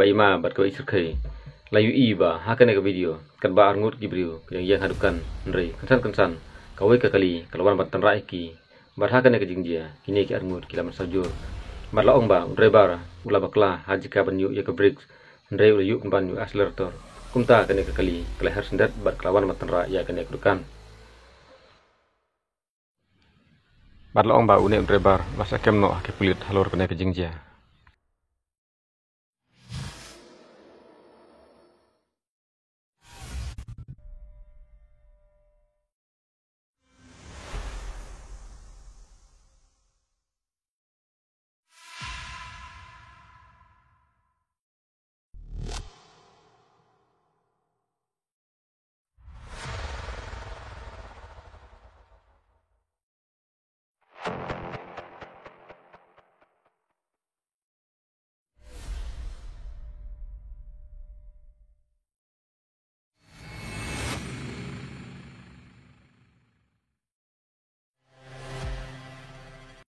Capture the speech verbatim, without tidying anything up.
Ima bad ka wei syrkhei la ïohi ba ha kane ka video katba arngut ki briew ki dang ïeng ha dukan, hynrei kynsan kynsan kawei ka kali ka la wan ban tynrai ïa ki. Bad ha kane ka jingjia kine ki arngut ki la mynsaw jur. Bad la ong ba u driver u la bakla ha jaka ban ïuh ïa ka brake, hynrei u la ïuh pynban ïa u accelerator. Kumta kane ka kali ka la her syndet bad ka la wan ban tynrai ïa kane ka dukan. Bad la ong ba une u driver u la sah kem noh ha ki pulit halor kane ka jingjia.